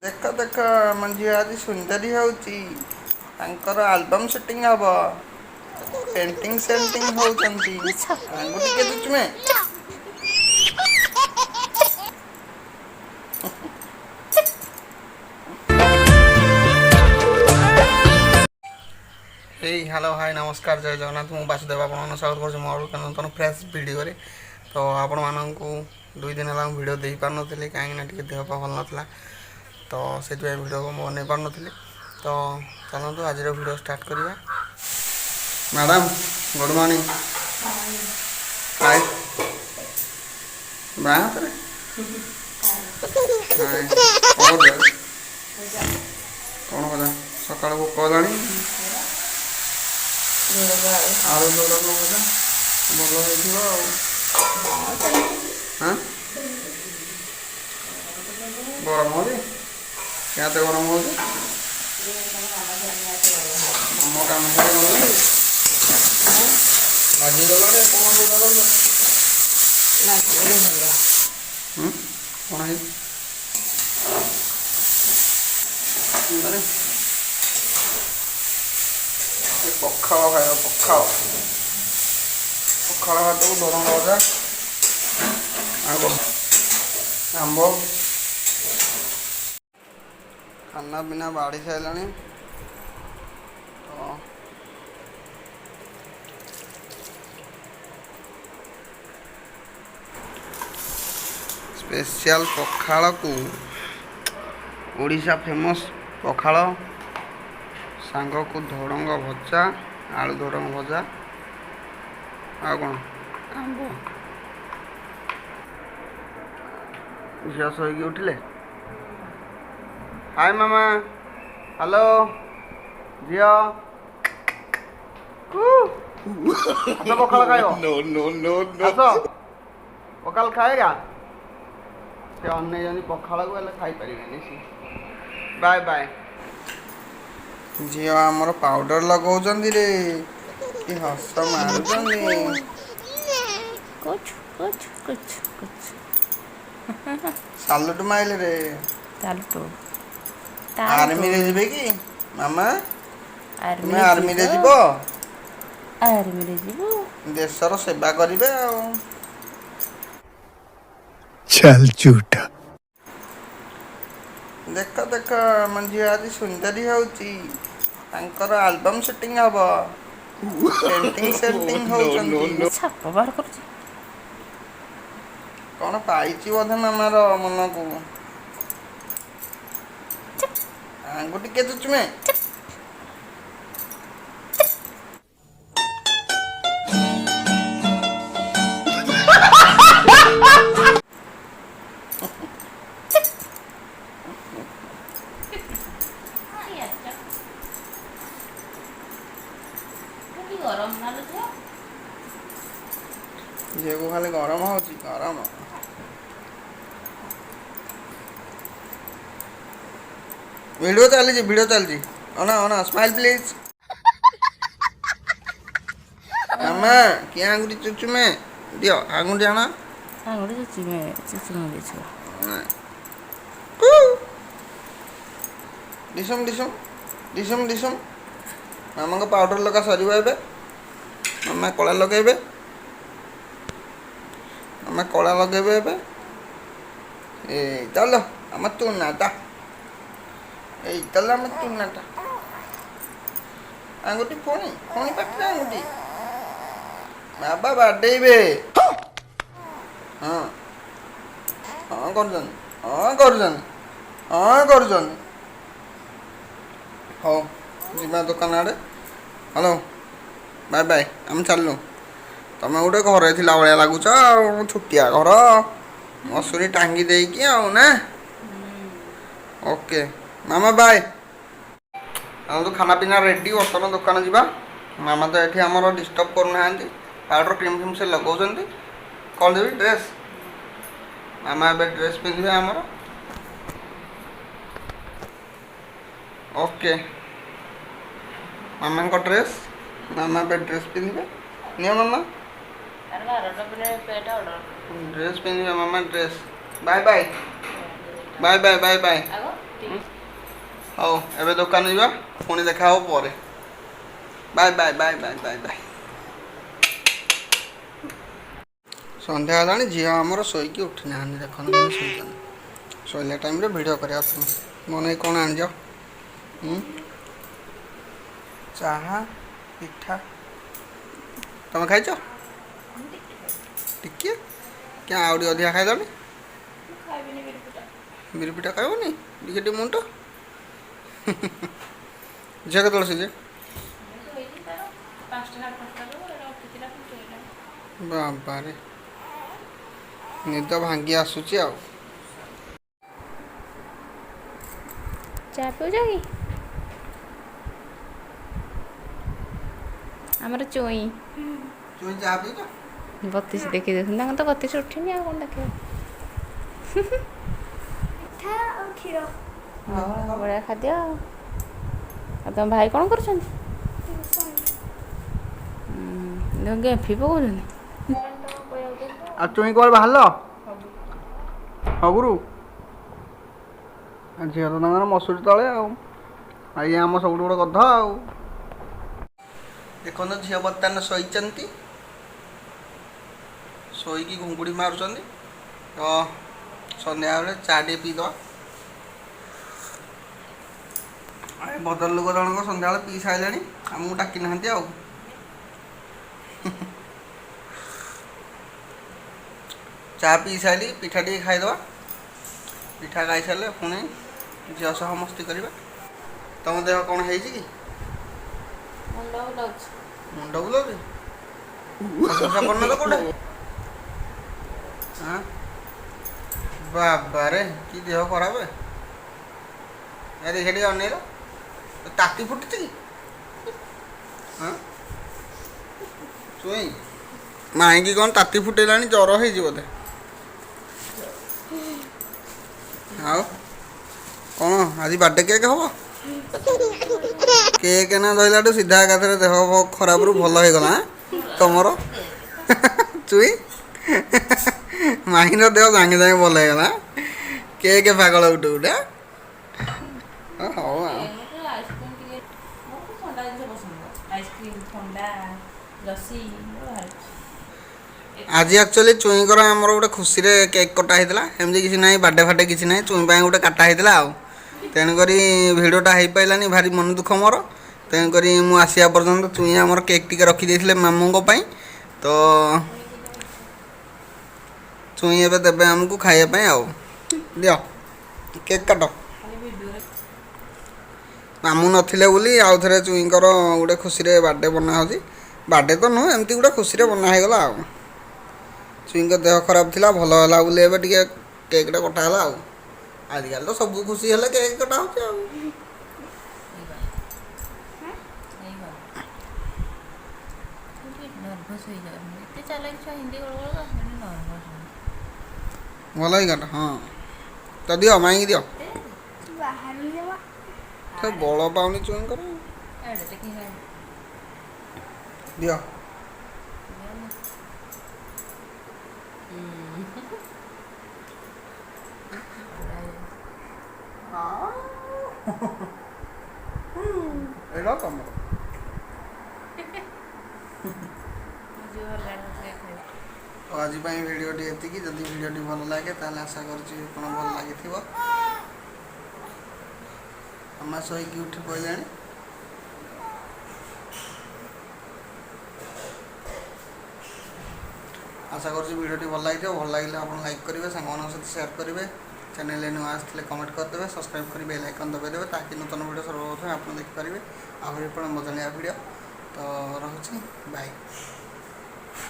ଦେଖ ଦେଖ, ଆମ ଝିଅ ଆଜି ସୁନ୍ଦରୀ ହେଉଛି। ତାଙ୍କର ଆଲବମ୍ ସୁଟିଂ ହବ, ପେଣ୍ଟିଂ ସେଣ୍ଟିଂ ହଉଛନ୍ତି। ତାଙ୍କୁ ଟିକେ ଚୁଚୁମେ। ହେଇ, ହ୍ୟାଲୋ, ହାଇ, ନମସ୍କାର, ଜୟ ଜଗନ୍ନାଥ। ମୁଁ ବାସୁଦେବ, ଆପଣମାନଙ୍କୁ ସ୍ୱାଗତ କରୁଛି ମୋର ଗୋଟେ ନୂତନ ଫ୍ରେଶ୍ ଭିଡ଼ିଓରେ। ତ ଆପଣମାନଙ୍କୁ 2 ଦିନ ହେଲା ମୁଁ ଭିଡ଼ିଓ ଦେଇପାରୁନଥିଲି, କାହିଁକିନା ଟିକେ ଦେହ ପା ଭଲ ନଥିଲା, ତ ସେଥିପାଇଁ ଭିଡ଼ିଓ ମୁଁ ବନେଇ ପାରୁନଥିଲି। ତ ଚାଲନ୍ତୁ, ଆଜିର ଭିଡ଼ିଓ ଷ୍ଟାର୍ଟ କରିବା। Madam, good morning. ହାଏ, ବାଁ ହାତରେ ହାଏ। କ'ଣ କରୁଛ? କ'ଣ ଭଜା? ସକାଳୁ ଭୋକ ହେଲାଣି। ଆଳୁ ଝୁଡ଼ଙ୍ଗ ଭଜା ଭଲ ହେଇଥିବ। ଆଉ ହଁ, ଗରମ ହେଉଛି। କେତେ ଗରମ ହେଉଛି? ଆମ କାମ ସାରି ଗଲାଣି, ଲାଗିଗଲାଣି। କ'ଣ ଭଜା କରୁଛ? କ'ଣ ହେଇଛି? ମାନେ ଏ ପଖାଳ ଖାଇବ? ପଖାଳ, ପଖାଳ ଭାତକୁ ଝୁଡ଼ଙ୍ଗ ଭଜା, ଆଉ କ'ଣ? ଆମ୍ବ। ଖାନା ପିନା ବାଢ଼ି ସାରିଲାଣି। ତ ସ୍ପେଶିଆଲ ପଖାଳକୁ, ଓଡ଼ିଶା ଫେମସ୍ ପଖାଳ ସାଙ୍ଗକୁ ଝୁଡ଼ଙ୍ଗ ଭଜା, ଆଳୁ ଝୁଡ଼ଙ୍ଗ ଭଜା, ଆଉ କ'ଣ? ଆମ୍ବ। ଝିଅ ଶୋଇକି ଉଠିଲେ। ହାଏ ମାମା, ହ୍ୟାଲୋ। ଝିଅ କୁ ଆସ, ପଖାଳ ଖାଇବ। No, no, no, no. ଆସ, ପଖାଳ ଖାଏଗା। ସେ ଅନେଇଛନ୍ତି ପଖାଳକୁ, ହେଲେ ଖାଇପାରିବେନି ସିଏ। Bye bye. ଝିଅ ଆମର ପାଉଡର ଲଗାଉଛନ୍ତି ରେ, କି ହସ ମାରୁଛନ୍ତି। कुछ कुछ कुछ कुछ। ସାଲୁଟ ମାଇଲେ ରେ। ଚାଲୁ ତ। ଆର୍ମିରେ ଯିବେ କି ମାମା? ତୁମେ ଆର୍ମିରେ ଯିବ? ଆର୍ମିରେ ଯିବୁ? ଦେଶର ସେବା କରିବେ ଆଉ। चल झूठा। ଦେଖ ଦେଖ, ଆମ ଝିଅ ଆଜି ସୁନ୍ଦରୀ ହେଉଛି। ତାଙ୍କର ଆଲବମ୍ ସୁଟିଂ ହବ, ପେଣ୍ଟିଂ ସେଣ୍ଟିଂ ହଉଛନ୍ତି। ଛାପ ବାହାର କରୁଛି। କ'ଣ ପାଇଛି ବୋଧେ ମାମାର ମନକୁ। ଆଙ୍ଗୁଠି ଟିକେ ଚୁଚୁମେ। ଗରମ ନା ଝିଅ? ଝିଅକୁ ଖାଲି ଗରମ ହଉଛି, ଗରମ। ଭିଡ଼ିଓ ଚାଲିଛି, ଭିଡ଼ିଓ ଚାଲିଛି। ଅନା ଅନା, ସ୍ମାଇଲ୍ ପ୍ଲିଜ୍। ମାମା, କିଏ ଆଙ୍ଗୁଠି ଚୁଚୁମେ? ଦିଅ, ଆଙ୍ଗୁଠି ଆଣ। ଆଙ୍ଗୁଠି ଚୁଚୁମେ, ଚୁଚୁମେ ଛୁଆ। ଡିସମ୍ ଡିସମ୍ ଡିସମ୍ ଡିସମ୍। ମାମାଙ୍କ ପାଉଡ଼ର ଲଗା ସରିବ ଏବେ। ମାମା କଳା ଲଗେଇବେ, ମାମା କଳା ଲଗେଇବେ ଏବେ। ଏଇ ଚାଲ, ଆମ ଟୁନାଟା, ଏଇ ଚାଲ, ଆମ ଟୁନାଟା। ଆଙ୍ଗୁଠି ପୁଣି, ପୁଣି ପାଟିରେ ଆଙ୍ଗୁଠି। ବାବା ବାଡ଼େଇବେ। ହଁ ହଁ କରୁଛନ୍ତି, ହଁ କରୁଛନ୍ତି, ହଁ କରୁଛନ୍ତି। ହଉ, ଯିବା ଦୋକାନ ଆଡ଼େ। ହ୍ୟାଲୋ, ବାଏ ବାଏ, ଆମେ ଚାଲିଲୁ। ତମେ ଗୋଟେ ଘରେ ଥିଲା ଭଳିଆ ଲାଗୁଛ ଆଉ, ଛୋଟିଆ ଘର, ମସୁରୀ ଟାଙ୍ଗି ଦେଇକି ଆଉ ନା। ଓକେ ମାମା, ବାଏ। ଆଉ ତ ଖାନା ପିନା ରେଡ଼ି, ବର୍ତ୍ତମାନ ଦୋକାନ ଯିବା। ମାମା ତ ଏଠି ଆମର ଡିଷ୍ଟର୍ବ କରୁନାହାନ୍ତି, ପାଉଡ଼ର କ୍ରିମ୍ ଫ୍ରିମ୍ ସେ ଲଗାଉଛନ୍ତି। କ'ଣ ଦେବି? ଡ୍ରେସ୍। ମାମା ଏବେ ଡ୍ରେସ୍ ପିନ୍ଧିବେ ଆମର। ଓକେ, ମାମାଙ୍କ ଡ୍ରେସ୍, ମାମା ଏବେ ଡ୍ରେସ୍ ପିନ୍ଧିବେ। ନିଅ ମାମା। ଡ୍ରେସ୍ ପିନ୍ଧିବେ ମାମା, dress. Bye bye, bye bye, bye bye. ହଉ, ଏବେ ଦୋକାନ ଯିବା, ପୁଣି ଦେଖା ହବ ପରେ। Bye bye bye bye bye bye. ସନ୍ଧ୍ୟା ହେଲାଣି, ଝିଅ ଆମର ଶୋଇକି ଉଠି ନାହାନ୍ତି। ଦେଖନ୍ତୁ କେମିତି ଶୋଇଛନ୍ତି। ଶୋଇଲା ଟାଇମ୍ରେ ଭିଡ଼ିଓ କରିବା ପାଇଁ ମନେ କ'ଣ ଆଣିଛ? ହୁଁ, ଚାହା ପିଠା ତମେ ଖାଇଛ? ଟିକିଏ କିଏ, ଆଉ ଟିକେ ଅଧିକା ଖାଇଦନି। ବିରି ପିଠା ଖାଇବନି? ଟିକେ ଟିକେ ମୁଣ୍ଡ। ଝିଅ କେତେବେଳେ ଶୋଇছে? ବାବାରେ, ନିଦ ଭାଙ୍ଗି ଆସୁଛି ଆଉ। ଚା ପିଉଛ କି? ଆମର ଚୁଇଁ। ତୁମେ ଚା ପିଉଛ? 32 ଦେଖି ଦେଖୁଛନ୍ତି। ତାଙ୍କର ତ 32 ଉଠିନି, ଆଉ କ'ଣ ଦେଖିବ? ପିଠା ଆଉ କ୍ଷୀର। ହଁ, ବଢ଼ିଆ ଖାଦ୍ୟ ଆଉ। ଆଉ ତମ ଭାଇ କ'ଣ କରୁଛନ୍ତି? ଟ୍ୟୁସନ୍। ଗେମ୍ଫି ପକଉଛନ୍ତି। ଆଉ ତୁମେ କୁଆଡ଼େ ବାହାରିଲ? ହଗୁରୁ ଆଉ ଝିଅ ତ ତାଙ୍କର ମସୁରୀ ତଳେ। ଆଉ ଇଏ ଆମ ସବୁଠୁ ବଡ଼ ଗଧ। ଆଉ ଦେଖନ୍ତୁ, ଝିଅ ବର୍ତ୍ତମାନ ଶୋଇଛନ୍ତି, ଶୋଇକି ଘୁଙ୍ଗୁଡ଼ି ମାରୁଛନ୍ତି। ତ ସନ୍ଧ୍ୟାବେଳେ ଚା ଟିକେ ପିଇଦେବା। ଭଦ୍ରଲୋକ ଜଣକ ସନ୍ଧ୍ୟାବେଳେ ପିଇ ସାରିଲେଣି, ଆମକୁ ଡାକି ନାହାନ୍ତି। ଆଉ ଚା ପିଇ ସାରିଲି, ପିଠା ଟିକେ ଖାଇଦେବା। ପିଠା ଖାଇସାରିଲେ ପୁଣି ଝିଅ ସହ ମସ୍ତି କରିବା। ତମ ଦେହ କ'ଣ ହେଇଛି କି? ମୁଣ୍ଡ ବୁଲାଉଛି। ମୁଣ୍ଡ ବୁଲାଉଛି? ଖସା ପଡୁନ ତ କୋଉଟା? ହଁ, ବାବାରେ, କି ଦେହ ଖରାପ! ଏ ଦେଖେ, ଟିକେ ଅନେଇଲ, ତାତି ଫୁଟୁଛି କି? ହଁ ଚୁଇଁ, ମାଇଁକି କ'ଣ ତାତି ଫୁଟେଇଲାଣି, ଜ୍ୱର ହେଇଛି ବୋଧେ। ଆଉ କ'ଣ ଆଜି ବାର୍ଥଡେ କେକ୍ ହବ? କେକ୍ ନା ଧଇଲାଠୁ ସିଧା ଏକାଥରେ ଦେହ ଖରାପରୁ ଭଲ ହେଇଗଲା। ଆଁ? ତମର ଚୁଇଁ ମାଇଁର ଦେହ ସାଙ୍ଗେ ସାଙ୍ଗେ ଭଲ ହେଇଗଲା। କେକ୍ ପାଗଳ ଗୋଟେ ଗୋଟେ। ଆଁ? ହଉ ଆଉ। ଆଇସ୍କ୍ରିମ୍ ଟିକେ, ମୋତେ ଥଣ୍ଡା ଜିନିଷ ପସନ୍ଦ, ଆଇସ୍କ୍ରିମ୍, ଥଣ୍ଡା, ଲସି ମୋର ଭାରି ପସନ୍ଦ। ଆଜି ଆକ୍ଚୁଆଲି ଚୁଇଁଙ୍କର ଆମର ଗୋଟେ ଖୁସିରେ କେକ୍ କଟା ହେଇଥିଲା। ଏମିତି କିଛି ନାହିଁ, ବାର୍ଥଡେ ଫାର୍ଡେ କିଛି ନାହିଁ, ଚୁଇଁ ପାଇଁ ଗୋଟେ କାଟା ହେଇଥିଲା। ଆଉ ତେଣୁକରି ଭିଡ଼ିଓଟା ହେଇପାରିଲାନି, ଭାରି ମନ ଦୁଃଖ ମୋର। ତେଣୁକରି ମୁଁ ଆସିବା ପର୍ଯ୍ୟନ୍ତ ଚୁଇଁ ଆମର କେକ୍ ଟିକେ ରଖିଦେଇଥିଲେ ମାମୁଁଙ୍କ ପାଇଁ। ତ ଚୁଇଁ ଏବେ ଦେବେ ଆମକୁ ଖାଇବା ପାଇଁ। ଆଉ ଦିଅ, କେକ୍ କାଟ। ଖାଲି ଭିଡ଼ିଓରେ। ମାମୁଁ ନଥିଲେ ବୋଲି ଆଉ ଥରେ ଚୁଇଁଙ୍କର ଗୋଟେ ଖୁସିରେ ବାର୍ଥଡେ ବନା ହେଉଛି। ବାର୍ଥଡେ ତ ନୁହଁ, ଏମିତି ଗୋଟେ ଖୁସିରେ ବନା ହେଇଗଲା। ଆଉ ଚୁଇଁଙ୍କ ଦେହ ଖରାପ ଥିଲା, ଭଲ ହେଲା ବୋଲି ଏବେ ଟିକେ କେକ୍ଟା କଟା ହେଲା। ଆଉ ଆଜିକାଲି ତ ସବୁ ଖୁସି ହେଲେ କେକ୍ କଟା ହେଉଛି ଆଉ। ହେଇଗଲା, ଟିକେ ନର୍ଭସ୍ ହେଇଯାଉଛନ୍ତି। ଏତେ ଚାଲାକି ଛୁଆ, ହିନ୍ଦୀ ଗଳ ଗଳ ନର୍ଭସ୍। ଭଲ ହେଇଗଲା। ହଁ ତ ଦିଅ, ମାଇଁକି ଦିଅ। ବାହାରୁନି ଜମା। ସେ ବଳ ପାଉନି ଚୁଇଁଙ୍କର। ଏଇଟା ଟିକେ। ଦିଅ। ଏଇଟା ତମର। ଝିଅ ହେଲାଣି। ତ ଆଜି ପାଇଁ ଭିଡ଼ିଓଟି ଏତିକି। ଯଦି ଭିଡ଼ିଓଟି ଭଲ ଲାଗେ, ତାହେଲେ ଆଶା କରୁଛି ଆପଣ ଭଲ ଲାଗିଥିବ। ମାମା ଶୋଇକି ଉଠି ପଡ଼ିଲାଣି। ଆଶା କରୁଛି ଭିଡ଼ିଓଟି ଭଲ ଲାଗିଥିବ। ଭଲ ଲାଗିଲେ ଆପଣ ଲାଇକ୍ କରିବେ, ସାଙ୍ଗମାନଙ୍କ ସହିତ ସେୟାର କରିବେ। ଚ୍ୟାନେଲରେ ନୂଆ ଆସିଥିଲେ କମେଣ୍ଟ କରିଦେବେ, ସବସ୍କ୍ରାଇବ୍ କରି ବେଲ୍ ଆଇକନ୍ ଦବାଇ ଦେବେ, ତାକି ନୂତନ ଭିଡ଼ିଓ ସର୍ବପ୍ରଥମେ ଆପଣ ଦେଖିପାରିବେ। ଆହୁରି ଆପଣ ମଜାଳିଆ ଭିଡ଼ିଓ। ତ ରହୁଛି, ବାଏ।